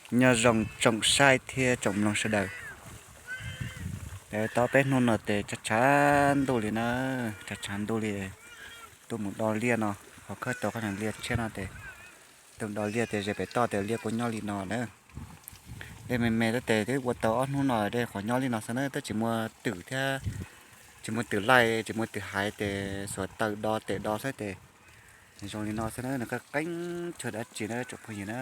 Nyob zoo tsoom saib thiab tsoom mloog sawv daws. Tau peb hnub no ces tshav tshav ntuj li na, tshav tshav ntuj li. Tuaj mus do liaj no, ho khawb tau qhov niag liaj tshiab no ces tuaj do liaj ces ze pem toj ces liaj kuj nyob li no na. Dej me me tab tes twb ua tau ob hnub no dej qhov nyob li no xwb na, twb tsis muaj twm thiab, tsis muaj twm laij tsis muaj twm haiv ces xuas taw do tes do xwb ces zoo li no xwb na, nws qeeb qeeb cuag dab tsi na tsoom phooj ywg na.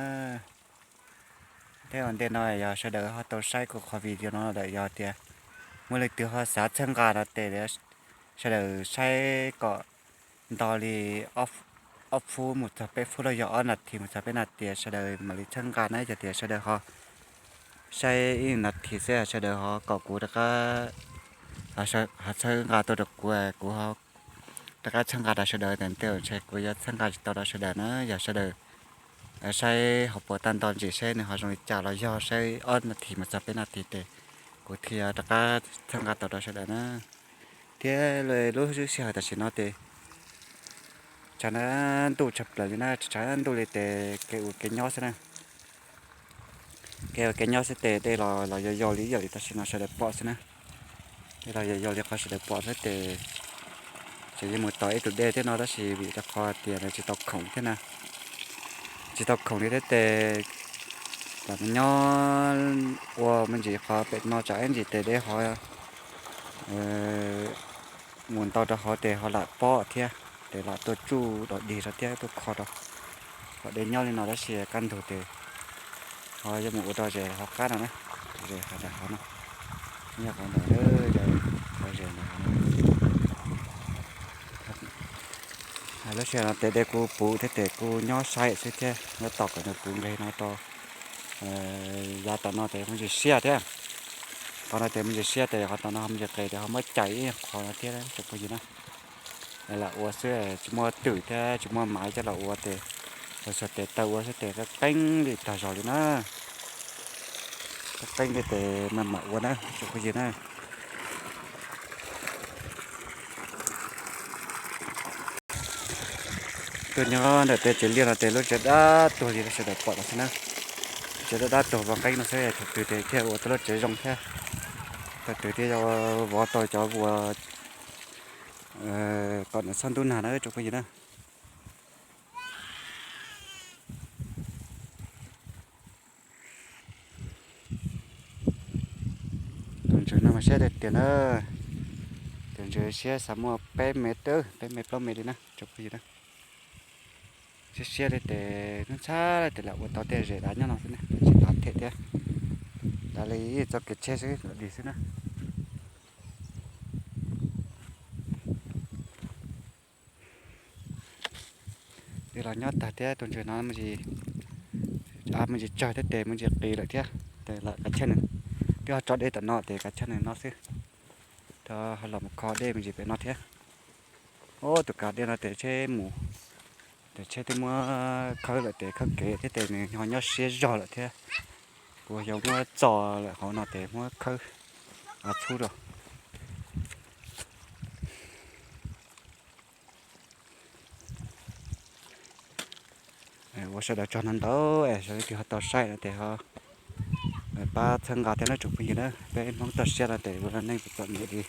Thiab ua ntej no yog sawv daws ho tau saib kuv qhov video no lawm yog tias muaj leej twg ho xav txhawb nqa no ces sawv daws saib kom nto li ob fub mus txog peb fub los yog ob nas this mus txog peb nas this sawv daws mam li txhawb nqa na, yog tias sawv daws ho saib ib nas this xwb sawv daws ho kom kuv rov qab, ho txhawb nqa tau rau kuv, kuv ho rov qab txhawb nqa rau sawv daws, tes ntej ntshe kuv yuav txhawb nqa tsis tau rau sawv daws na, yog sawv daws saib hauv paus tag nto ntsis seb nws ho zoo li cas los yog saib ob nas this mus txog peb nas this ces kuv thiaj rov qab txhawb nqa tau rau sawv daws na. Thiab lub sij hawm tam sim no ces tshav ntuj tshaj plaws li na, tshav ntuj li ces kev ua kev nyob xwb na. Kev ua kev nyob xwb ces dej los los yau yau li ib yam li tam sim no sawv daws pom xwb na. Dej los yau yau li qhov sawv daws pom xwb ces tseem yuav mus tos ib tug dej thiab no tab sis vim rau qhov tias tsis tau khoom thiab na, tsis tau khoom li thiab ces lam nyob ua me ntsis qhov pem no tsam ib ntsis ces dej ho mus ntau rau hauv ces ho lam pob thiab, ces lam tuaj tsuj dog dig rau thiab tuaj kho rau. Kom dej nyob li no tab sis kaj ntug ces ho yuav mus ua rau zes hauv qab no na, zes hauv no, nyob qhov ntawd, zes ntawd. Lub sij hawm no ces dej kuj puv thiab ces kuj nyob saib xwb thiab nyob tos kom nws puv nqes no rau yav tom no ces me ntsis siab thiab. Qhov no ces me ntsis siab ces qhov tom no me ntsis qes ces ho muab cais ib qho no thiab tsoom phooj ywg na. Lam ua xwb tsis muaj twm thiab tsis muaj maiv coj los ua ces xuas xuas tes taw ua xwb ces qeeb qeeb li tag zog li na. Qeeb qeeb li ces mam mam ua na tsoom phooj ywg na. Tuaj nyob ntawm tej tsev liaj no ces lub tsev dab tuag li sawv daws pom no xwb na. Tsev dab dab tuag vov nqeeb no xwb, thaum twg ces thiaj ua tau lub tsev zoo thiab. Thaum twg thiaj vov tau cov vuas kom nws txhob ntub nag na tsoom phooj ywg na. Tus ntsws no mas siab tiag tiag na. Tus ntsws siab xav muaj peb mev twb peb mev plaub mev li na tsoom phooj ywg na. Siab siab li ces hnub txhab li ces lam ua tau tej zes dav nyob no xwb na, tsis dav them thiab. Dav li ib txoj kev tsheb xwb lam dig xwb na. Dej los nyob tag thiab tus ntsws no me ntsis tsawg thiab ces me ntsis qis lawm thiab. Ces lam kav chawj nws, twb ho tso dej tom no ces kav chawj nws no xwb. Rov ho los mus kho dej me ntsis pem no thiab. Ub, tus kav dej no ces tsheb mus, ces tsheb twb muab khawb lawm ces khawb kev thiab ces nws ho nyob siab zog lawm thiab. Kuv yuav muab txo lawm hauv no ces muab khawb av txhub rau. Ua sawv daws tsaug ntau ntau es sawv daws twg ho tau saib no ces ho pab txhawb nqa thiab na tsoom phooj ywg na. Peb Hmoob toj siab no ces ua neej txom nyem li